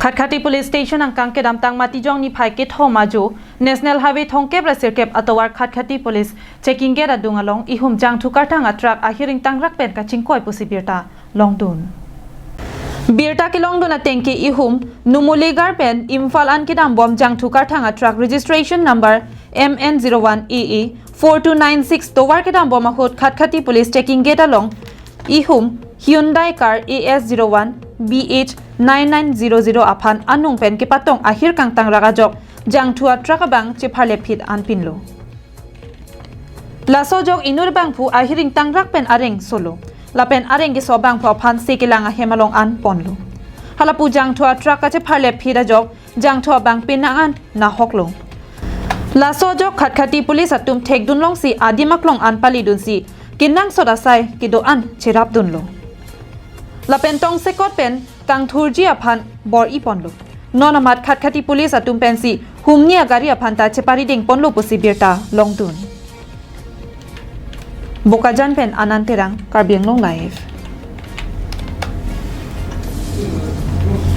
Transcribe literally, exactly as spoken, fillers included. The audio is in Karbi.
Khatkhati Police Station angkang kedamtang Matijong niphai kethom ajo National Highway thomkep ra sirkep atovar Khatkhati Police checking gate adung along ihum jangthu karthang atruck ahir ingtangrak pen kachingkoi pusi birta longdun. Birta kelongdun atengke ihum Numaligarh pen Imphal an kedambom jangthu karthang atruck registration number M N zero one A A four two nine six tovar kedambom ahut Khatkhati Police checking gate along ihum Hyundai car A S zero one B H nine nine zero zero aphan anung pen kepatong ahir kangtangrak ajok jangthu atruck abang chepharlephit anpinlo. Laso ajok inut bangphu ahir ingtangrak pen areng solo. Lapen areng keso bangphu aphan se kelang ahem along anponlo. Halapu jangthu atruck kachepharlephit ajok jangthu abang penang an nahoklo. Laso ajok Khatkhati Police atum thekdun longsi adim aklong an palidunsi kenangsot asai kedo-an cherapdunlo. Lapen tongsekot pen kangthurji aphan bor-iponlo. Non amat Khatkhati Police atum pensi humni agari aphan ta cheparidengponlo pusi birta longdun. Bokajan pen Anand Terang, Karbi Anglong Live.